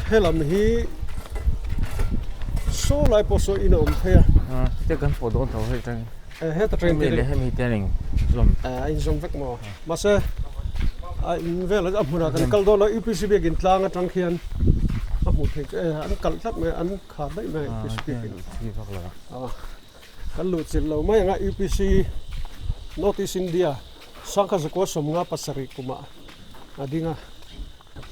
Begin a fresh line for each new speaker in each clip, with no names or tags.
Helam hi saw lai pawh saw in a awm thei a.
Te kan pawh dawn tho hei atangin.
Heta train
te leh hemi te an inzawm.
A inzawm vek maw? Mahse a in vel a hmunah kan kal dawn a UPC biakin tlang atang khian a hmuh theih chu an kalh tlat mai a an khar daih mai a UPC biakin. Kan luh chilh lo mai ang a UPC North East India Sangha Zakua 57 kumah a ding a.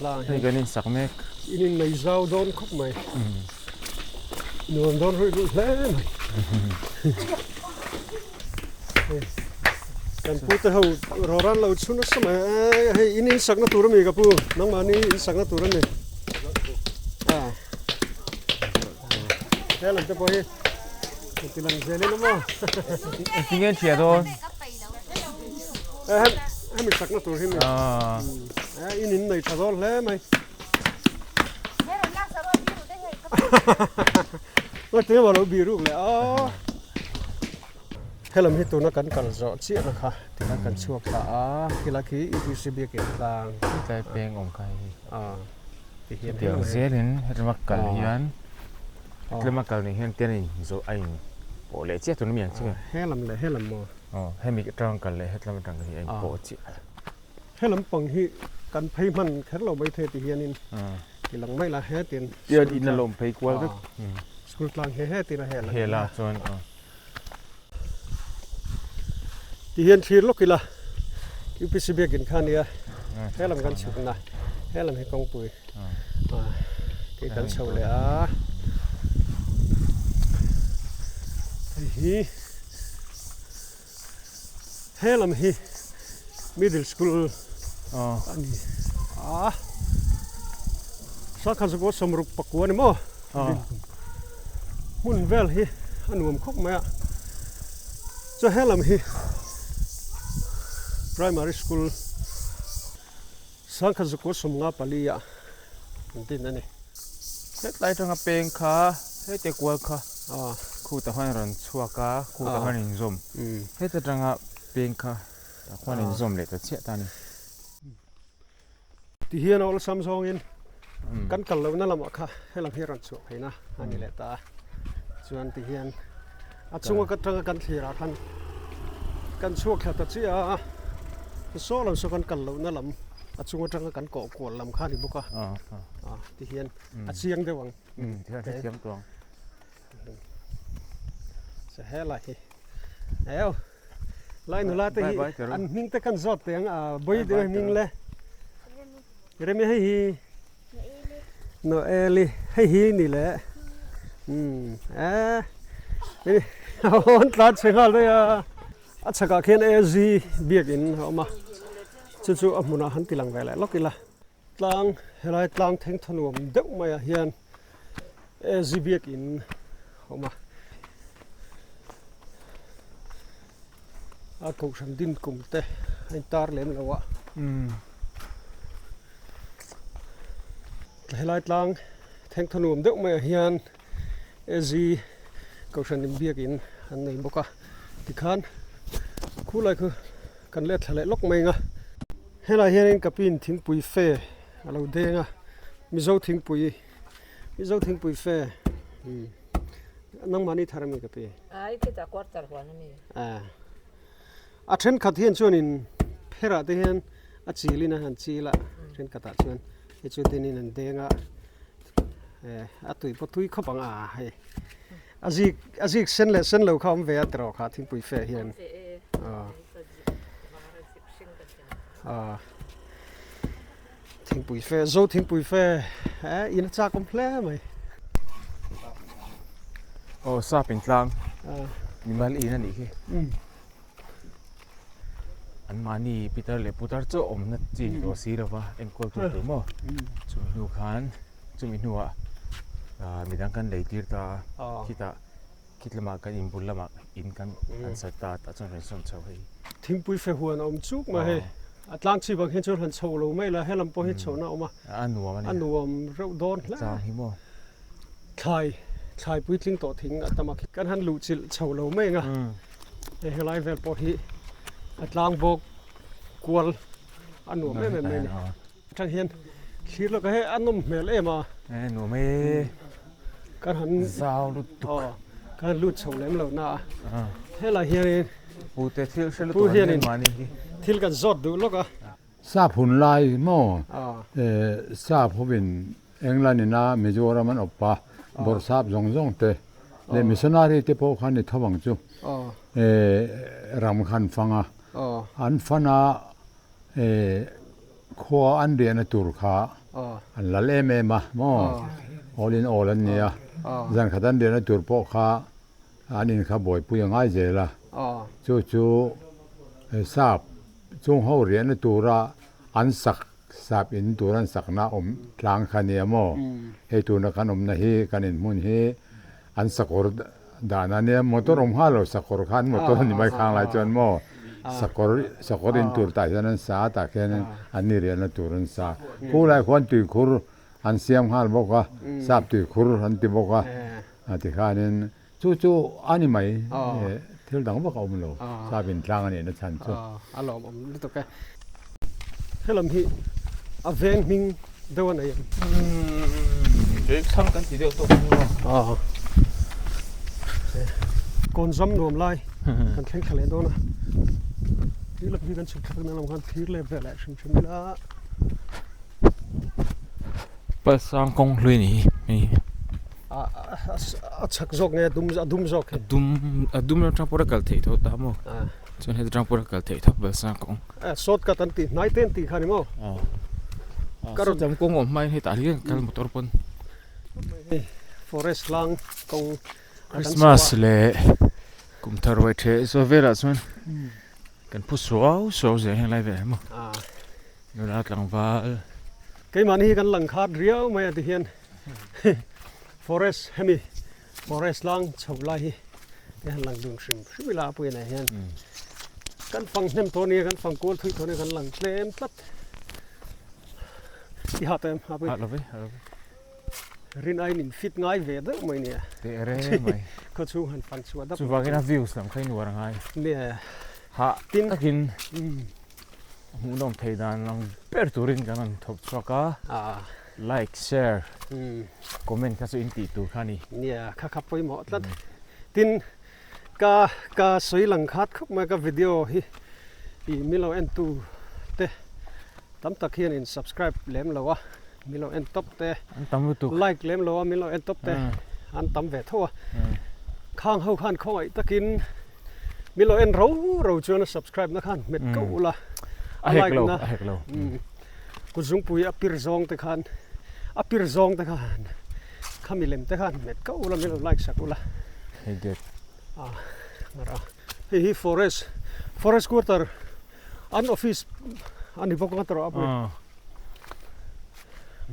Hei kan insak mek.
In in nei zau dawn khawp mai. Nuam dawn ruih ruih hle mai. Kan pu te ho rawran lo chhun nasa mai a, hei in insakna tur ami ka pu, nangmahni insakna tur ani. He lam te pawh hi ti lang zel in awm a.
Engtin nge an hria dawn?
Hemi sakna tur hi mi. In in nei tha dawn hle mai. Ngatinge maw lo bih ruk leh a. Helam hi tuna kan kal zawh chiahna kha tila kan chhuak ta a, khilai khi UPC biakin tlang.
Tlai peng awm kha hei. Ti hian Tiang zelin hetlama kal hian hetlama kal nih hian tian in zawh a in pawh leh chiah tur a mi ang chiah.
Helam leh helam maw?
Aw hemi atang kal leh hetlam atang hi a in pawh chiah.
Helam pang hi kan phei hman kher lo maithei ti hianin ti lang mai la hetin
Tian in a lawm phei kual vek.
School tlang he hetin a hel a.
Hela chuan aw.
Ti hian thlir lawk ila UPC biakin kha nia helam kan chhukna helam hi kawngpui kei kan chho leh a hei hi helam hi middle school a ni a sangha chu pawh 69 a ni maw. Hmun vel hi a nuam khawp mai a, chu helam hi primary school 1954 ah an din a ni.
Hetlai atanga peng kha hete kual kha khutah khan a rawn chhuak a, khutah khan a inzawm. Heta atanga peng kha tah khuan a inzawm leh ta chiah ta a ni.
Ti hian a awlsam zawngin kan kal lohna lamah kha helam hi a rawn chhuah phei na a ni leh ta a. Chuan ti hian a chunga ka tanga kan thlir ah khan kan chhuak thla ta chiah a, saw lam saw kan kal lohna lam a chung atanga kan kawh kual lam kha a ni bawk a, ti hian a chiang deuh ang.
Ti hian a hrethiam tawh ang.
Helai hi eo lai nula te hi an hming te kan zawt teh ang a bawi deuh hming le Remi hei hi Noeli hei hi ni le um e an tlan chhe nghal daih a a chhakah khian AZ biakin a awm a chu chu a hmunah han ti lang ve leh lawk ila. Tlang helai tlang thengthaw nuam deuh maiah hian AZ biakin a awm a, a kohhran din kum te a intar lem lo a, helai tlang thengthaw nuam deuh maiah hian AZ kohhran in biakin an nei bawk a, tikhan khulai khu kan let thla leh lawk mai ang a. Helai hianin ka pin thingpui fe a lo deng a, Mizo thingpui, Mizo thingpui fe umm nangmahni thar ami ka pi?
Ai khitah quarter huan ami.
A thenkhat hian chuanin pherah te hian a chilin a han chil a, thenkhatah chuan hei chu dinin an deng a, a tui pawh tui khawp ang a hei a zik a zik sen leh sen lo kha a awm ve a tiraw kha thingpui fe hian. Thingpui fe zo thingpui fe eh in a chak awm hle mai.
Aw sap in tlang mimal in a nih hi. An mahni pitar leh putar chu awmna chi ni tawh si lova enkawl tur tur maw chumi hnu khan chumi hnuah midang kan lei tir ta a khitah. Khit lamah kan in bul lamah in kan an sa ta tah chuan rawn sawn chho hei.
Thingpui fe huan a awm chuk mai hei. A tlang chhip ang hian chuan han chho lo mai la helam pawh hi chhohna a awm a.
A nuam a ni.
A nuam reuh dawn hle.
Tlang hi maw.
Thlai thlai puitling tawh thing a tam a. Kan han luh chilh chho lo mai ang a. Hei helai vel pawh hi a tlang bawk kual a nuam em em mai a ni. Atang hian. Thlir lawk a hei a nawm hmel em a.
E nuam e.
Kan han
zau lutuk.
Aw kan han lut chho lem lo na a. Helai hianin
Pu te thil hre lutuk an hian mahni hi.
Thil kan zawt duh lawk a.
Sap hun lai maw sap hovin England ina Mizoram an awp a, bawrhsap zawng zawng te leh missionary te pawh khan ni tho ang chu ram kha an fang a, an fan a khua an riahna tur kha an lal em em a maw all in all an ni a, zan khat an riahna tur pawh kha an in kha buaipui a ngai zel a, chu chu sap chung ho riahna tura an sak Sap in tur an sakna awm tlang kha nia maw? Hei tuna kan awmna hi kan inhmun hi an sakawr dahna nia, motor awm nghal lo sakawr khan motor a ni mai khang lai chuan maw sakawr sakawr in tur tah hian an sa a tah khian an ni riahna tur an sa. Khu lai khuan tuikhur an siam nghal bawk a, sap tuikhur an ti bawk a tikhanin Chu chu a ni mai, thil dang vak a awm lo, sap in tlang a nihna chhan chu.
A lawmawm lutuk e. Helam hi a veng hming deuh a nei em?
Veng thlang kan ti deuh tawk a ni maw?
Kawn zam nuam lai kan thleng thla leh dawn a, thir lam hi kan chhuk thlak na lam khan thir leh vel eh hrim hrim ila.
Palsang kawng hlui a ni hi.
A chhak zawk nge a dum a dum zawk
hi? A dum a dum lam tang pawh a kal theih tho ta maw? Chuan heta tang pawh a kal theih tho Balsang kawng.
Short cut an tih hnai te an tih kha ni maw?
Ka rawn lam kawng awm hmain hetah hian kal motor pawn.
Hei forest lang kawng a kan chho a.
Christmas leh kum thar ruai theh zawh velah chuan kan phu suau suau zel heng lai velah hi maw? Nula tlangval.
Keimahni hi kan lang khat riau mai a ti hian. Forest hemi forest lang chho lai hi te han lang dun hrim hrim ila a puiah hian kan fang hnem tawh ania kan fang kual thui tawh ania kan lang tlem tlat i ha tawh em ha pui
ha lo ve ha lo ve
rin aiin in fit ngai ve deuh mai nia
teh reng mai
khaw chhung han fan chhuah dap
chuvangin a views lam kha i nuar a ngai
nia
ha tin takin Hmuhnawm thei dan ang ber turin kan rawn thawk chhuak a, like, share, comment kha chu in tih tur kha a ni.
Nia, kha kha pawimawh tlat. Tin, ka ka sawi lang khat khawp mai ka video hi ih mi lo en tu te tam tak hian in subscribe lem lo a, mi lo en tawp te,
An tam lutuk.
like lem lo a mi lo en tawp te an tam ve tho a. Khang ho khan khawngaih takin Mi lo en ro ro chuan a subscribe na khan hmet ko ula.
A hek lo, a hek lo.
Kut zungpui a pir zawng te khan, a pir zawng te khan, kha milem te khan hmet ko ula, mi lo like sak ula.
Hei gate.
Ah, ngara. Hei hi forest, forest quarter an office a ni bawk ang a tawrh a pui.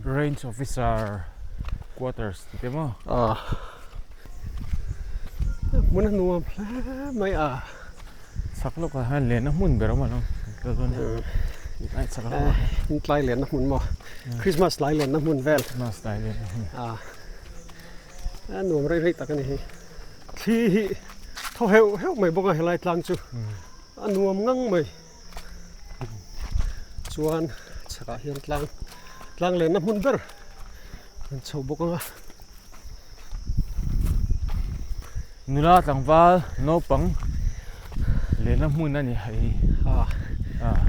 Range officer quarters ti te maw?
Ah. Hmun a nuam hle mai a.
Chak lawkah hian lenna hmun ber a awm alawm. Kal dawn hian. Ai chak lawkah hian.
In tlai lenna hmun maw? Christmas lai lenna hmun vel.
Christmas lai lenna hmun.
Ah. A nuam rei rei tak a ni hi. Thli hi thaw heuh heuh mai bawk a helai tlang chu. A nuam ngang mai. Chuan chhakah hian tlang tlang lenna hmun ber an chho bawk ang a.
Nula tlangval naupang lenna hmun a ni hei.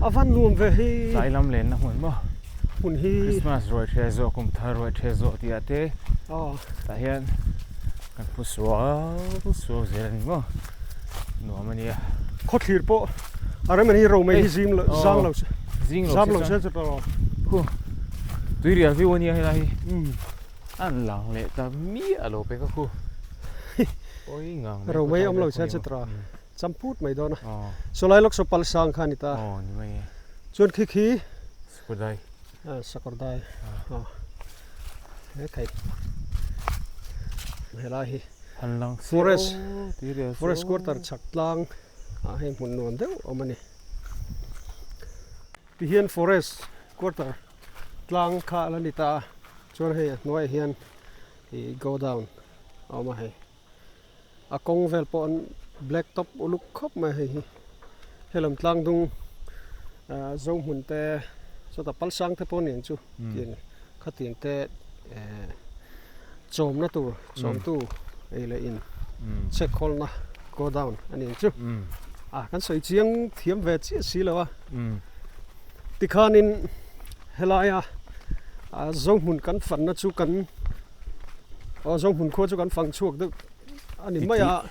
A van nuam ve hi.
Tlai lam lenna hmun maw.
Hmun hi.
Christmas ruai ṭhe zawh kum thar ruai ṭhe zawh tih ah te. Tah hian kan phu suau suau zel a ni maw. Nuam a nia.
Khawthlir pawh a rem a ni ro mai hi zing lo zang lo se
zing lo
zam lo se chu tawh lo.
Khu tuirial viau a nia helai hi an lang leh ta miah lo pek a khu pawi ngang
mai ro mai awm lo se chu tawh champut mai dawn a sawlai lawk saw pal sang kha a ni ta chuan khi khi
sakawrdai
sakawrdai he thei helai hi. Forest forest quarter chhak tlang ah hei hmun nuam deuh awm a ni. Tihian forest quarter tlang kha a la ni ta a, chuan hei a hnuaiah hian ih go down a awm a hei. A kawng vel pawh an black top uluk khawp mai a hei hi. Helam tlang dung ah Zohmun te sawtah Palsang te pawh a ni ang chu tih a ni. Khatiang te chawmna tur chawmtu ei leh in chhek khawlna go down a ni ang chu. A kan sawi chiang thiam ve chiah si lo a. Tikhanin helaia Zohmun kan fanna chu kan aw Zohmun khua chu kan fang chhuak deuh a ni mai a.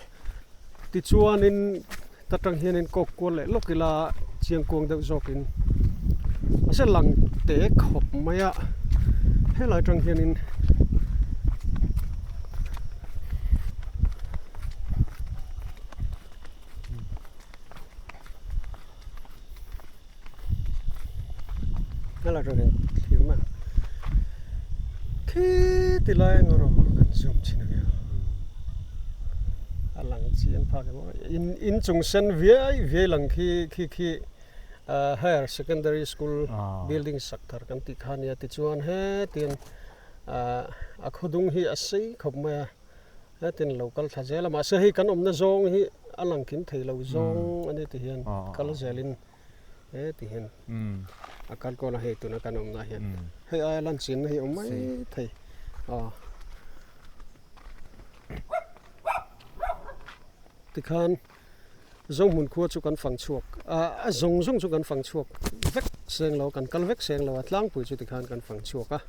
Tichuanin ta tang hianin kawk kual leh lawk ila chiang kuang deuh zawkin mahse lang te khawp mai a helai tang hianin helai tang hian thlir mai ang khi ti lai ang erawh kan zoom chhin ania a lang chiang phak em aw in inchung sen viai viai lang khi khi khi ah higher secondary school building sak thar kan tih kha ania tichuan hetiang ah a khawdung hi a sei khawp mai a. Hetin lo kal thla zel a, mahse hei kan awmna zawng hi a lang kim thei lo zawng a ni ti hian kal zelin heti hian a kal kawn a hei tuna kan awmna hian hei aia lan chinna hi a awm mai thei aw. Tikhan Zohmun khua chu kan fang chhuak a zawng zawng chu kan fang chhuak vek seng lo kan kal vek seng lo a tlangpui chu tikhan kan fang chhuak a.